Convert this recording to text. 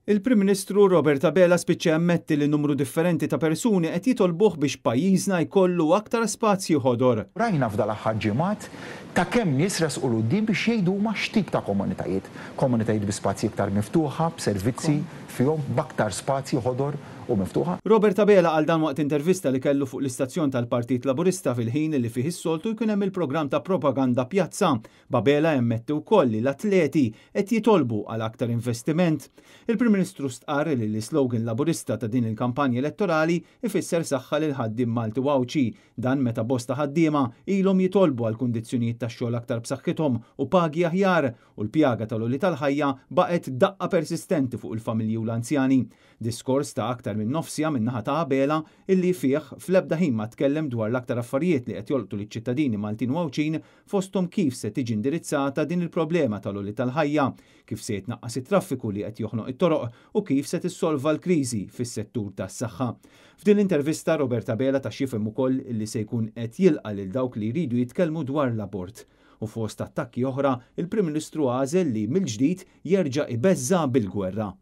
Il-Prim Ministru Robert Abela spiċċa jammetti li numru differenti ta' persuni qed jitolbuh biex pajjiżna jkollu aktar spazji ħodor. Rajna f'dal-aħħar ġimgħat ta' kemm nies resqu 'l quddiem biex jgħidu huma x'tip ta' komunitajiet. Komunitajiet bi spazji iktar miftuħa, b'servizzi fihom, b'aktar spazji ħodor u miftuħa. Robert Abela qal dan waqt intervista li kellu fuq l-istazzjon tal-Partit Laburista fil-ħin li fih is-soltu jkun hemm il-programm ta' propaganda Pjazza. B'Abela jammetti wkoll li l-atleti qed jitolbu għal aktar investiment. Il-Prim Ministru stqarr li l-islogan Laburista ta' din il-kampanja elettorali ifisser saħħa lil ħaddiem Malti u Għawdxi. Dan meta bosta ħaddiema ilhom jitolbu għal kundizzjonijiet tax-xogħol aktar b'saħħithom u pagi aħjar u l-pjaga tal-għoli tal-ħajja baqgħet daqqa persistenti fuq il-familji u l-anzjani. Diskors ta' aktar minn nofs siegħa min-naħa ta' Abela illi fih fl-ebda ħin ma tkellem dwar l-aktar affarijiet li qed jolqtu liċ-ċittadini Maltin u Għawdxin, fosthom kif se tiġi indirizzata din il-problema tal-għoli tal-ħajja, kif se jitnaqqas it-traffiku li qed joħnoq it-toroq u kif se tissolva l-kriżi fis-settur tas-saħħa. F'din l-intervista Robert Abela ta x'jifhem ukoll li se jkun qed jilqa' lil dawk li jridu jitkellmu dwar l-abort. U fost attakki oħra, il-Prim Ministru għażel li mill-ġdid jerġa' ibeżża' bil-gwerra.